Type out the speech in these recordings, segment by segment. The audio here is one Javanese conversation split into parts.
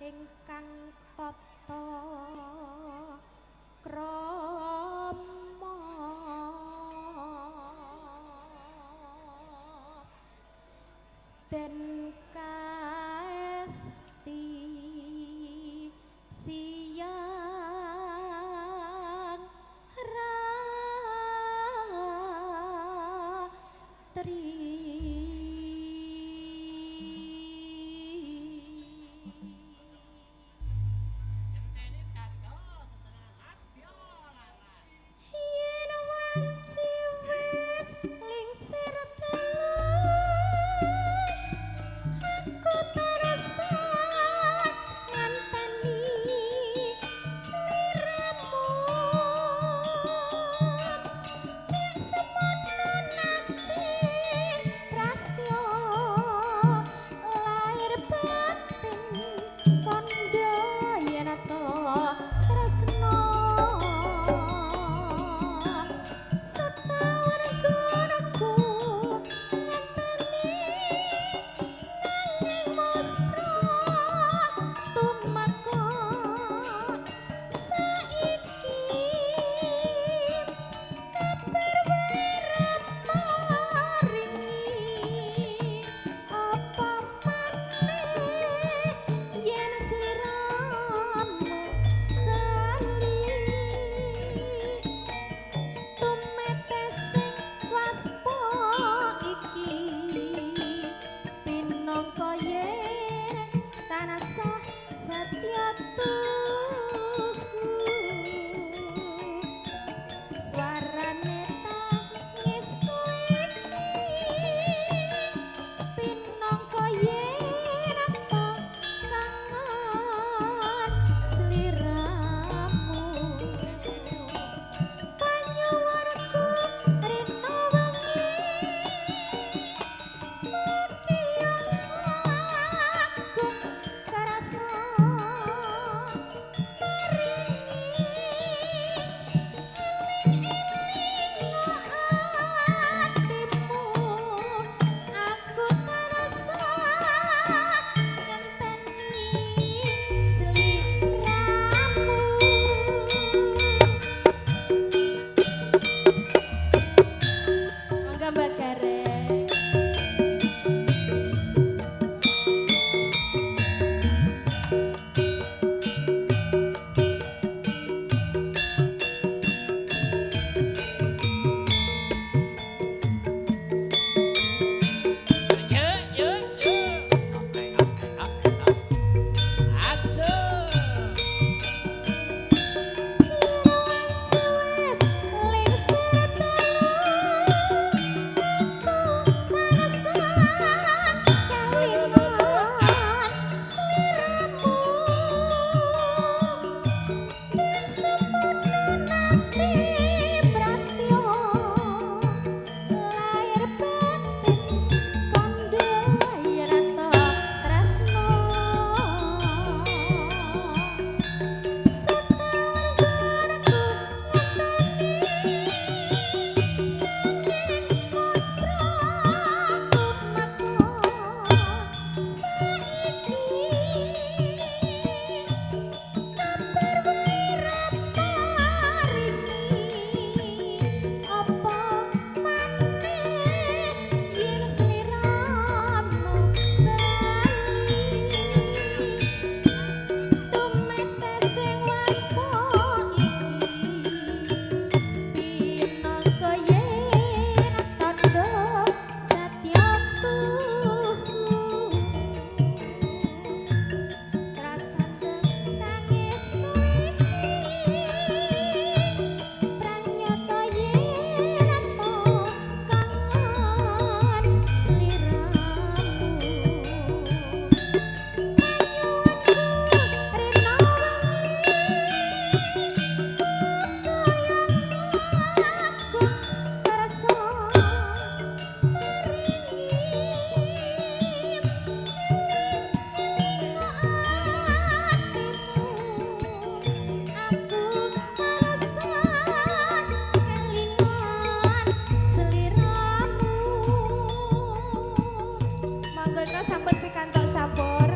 Ingkang tata krama den kaesti siang ratri. Yen wanci wis lingsir telu, aku tansah ngenteni sliramu. Dek semono nate prastya lahir batin kandha yen ta tresna. Setaun nggonku ngenteni nanging muspra tumeka saiki kabar wae maringi apa maneh yen sliramu bali. Tumete sing waspa iki pinangka yen tansah setya tuhu. Swarane tangisku iki pinangka yen ta kangen sliramu. Panyuwunku rina wengi mugi agung karasa maringi eling-eling atimu. Aku tansah ngenteni sliramu. Monggo Mbak Gareng. Yo yo yo. Asu. Yen lingsir telu, aku tansah kelingan sliramu. Dek semono nate prastya lahir batin kandha yen ta tresna. Setaun nggonku ngenteni nanging muspra tumeka saiki kabar wae ra maringi apa maneh yen sliramu bali. Tumete sing waspa iki pinangka yen tandha setya tuhu. Tratandha tangisku iki pranyata yen ta kangen sliramu. Panyuwunku rina wengi muga agung karsa maringi eling-eling atimu. Aku tansah kelingan sliramu. Monggo ingkang sampun pikantuk sampur.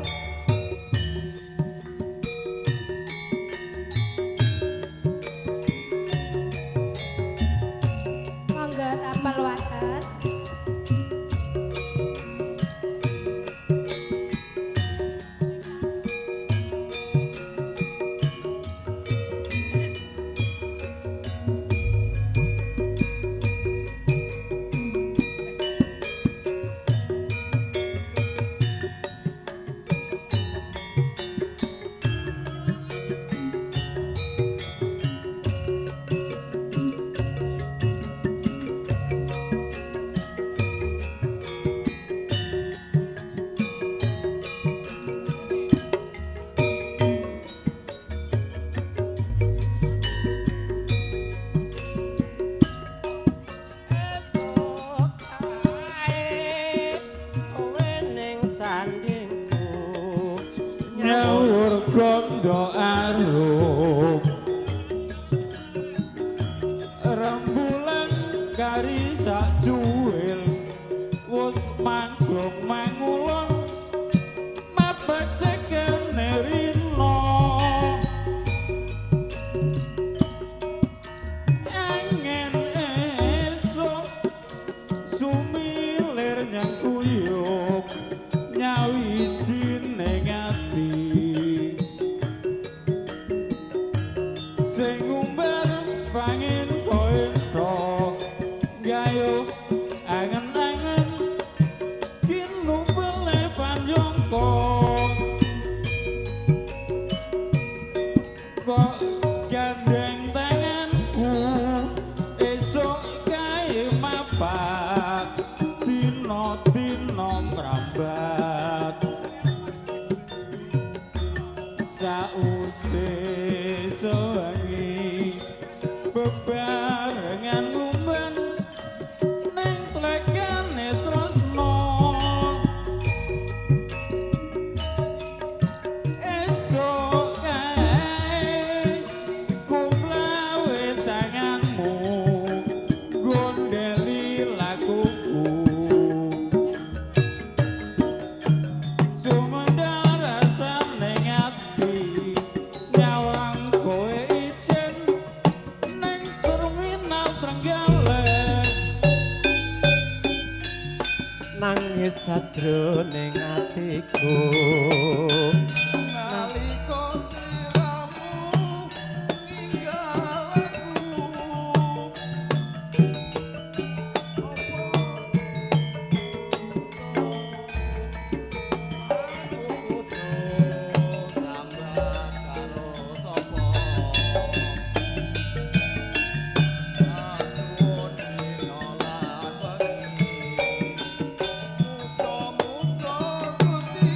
Nyawur gondo arum rembulan kari sak cuwil wus manggung mangulon mapet tekene rino angen esuk sumilir nyang kuyup nyawiji ning ati sing ngumbar pangento-ento gayuh angen-angen kinupele panjangka kok gandeng tanganku esuk kae mapak dina-dina mrambat sause sewengi bebarengan lumban ning tlegane tresno esuk kae kumlawe tanganmu gondeli lakuku sumendal rasane ati nyawang kowe ijen ning terminal Trenggalek Nangis sajroning atiku nalika sliramu ninggal aku apa aku kudu sambat karo sapa kasuwun dina lan wengi muga-muga Gusti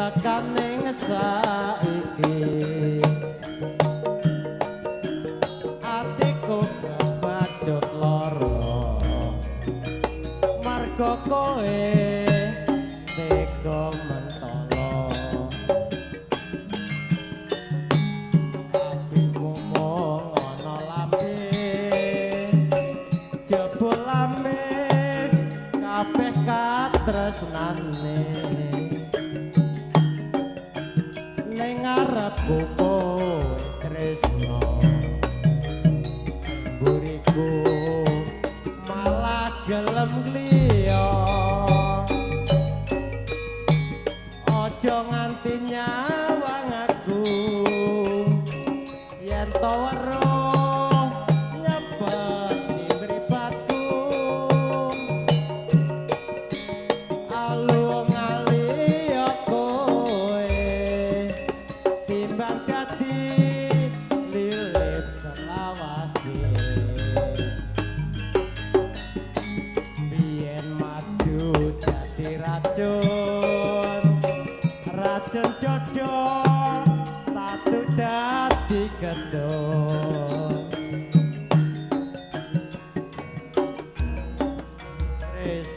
tekaning saiki atiku kebacut lara marga kowe tega mentala apimu mung ana lambe jebul lamis kabeh katresnane ning ngarepku kowe tresno mburiku malah gelem kliya aja nganti nyawang aku yen to weruh nyepet mripatku alu ngaliya kowe timbang dadi lilit selawase biyen madu dadi racun racun dodo tatu dadi gendong Wis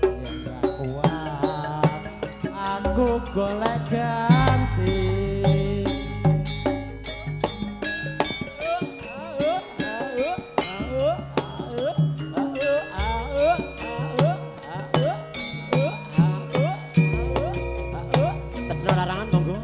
yen ra kuat aku golek ganti. Tresno larangan monggo.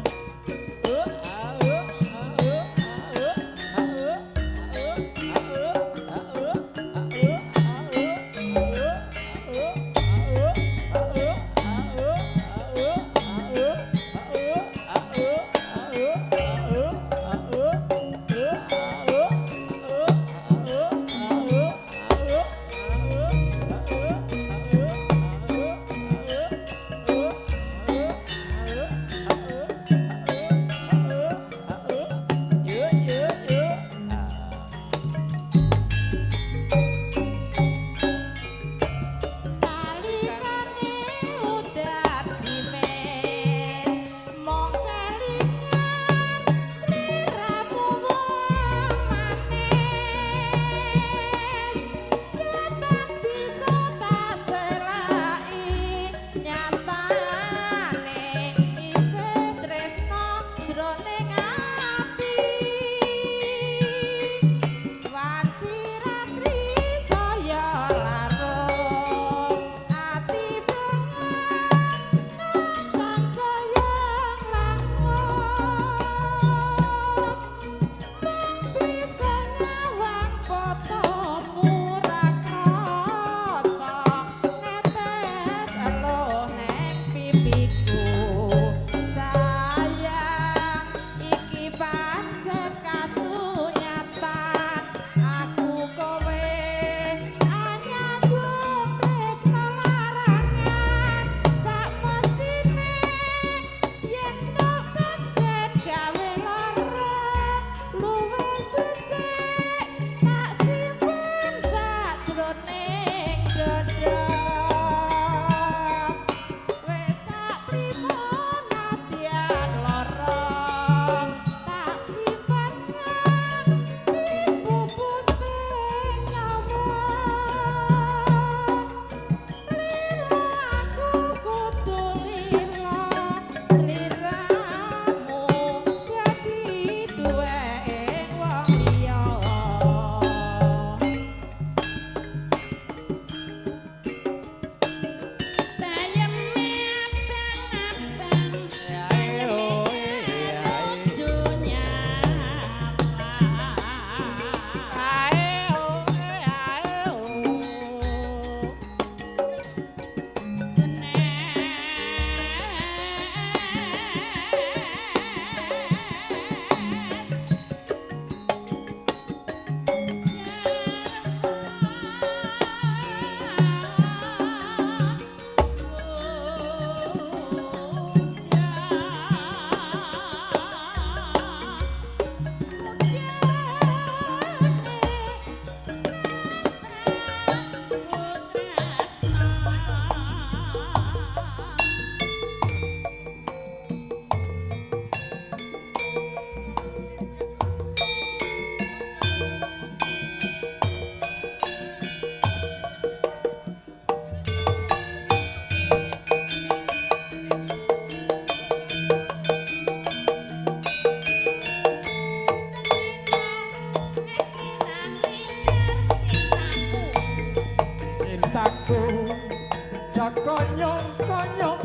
Konyong-konyong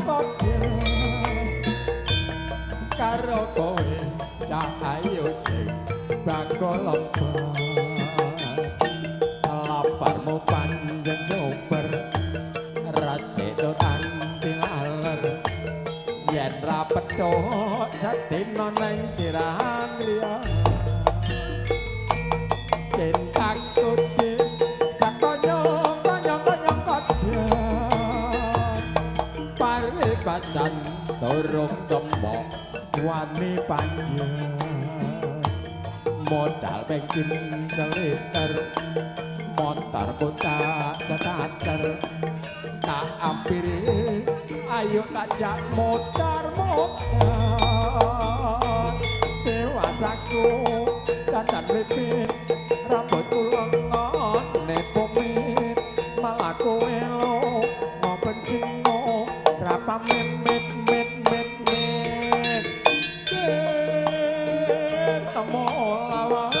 karo kowe cah ayu sing bakal lompat. Laparmu panjang super rasido anti laler yen ra petuk sedina nang sirah liya. Cintaku sakonyong-konyong kodhok paribasan durung temok wani panjang modal bensin seliter motorku tak starter tak ampiri ayo tak jak motor-motor dewasaku dandan lipit rambutku lengone pomit malah kowe lo ngopencingmu ra pamit mit mit mit mit temu lawan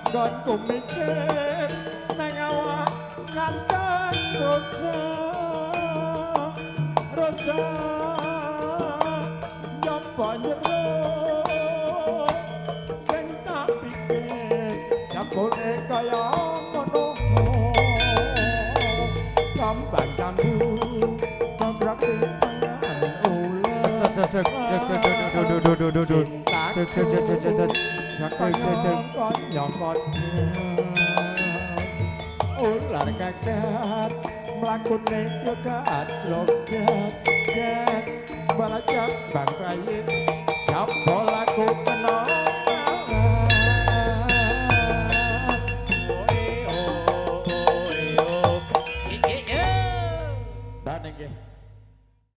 nggonku mikir nang awak nganten rusak rusak nyoba njero sing tak pikir jabone kaya ngono kambang jambu kobrak pitangan ular ular kaget mlakune kekat logat get balajak bang payit jabol aku kena.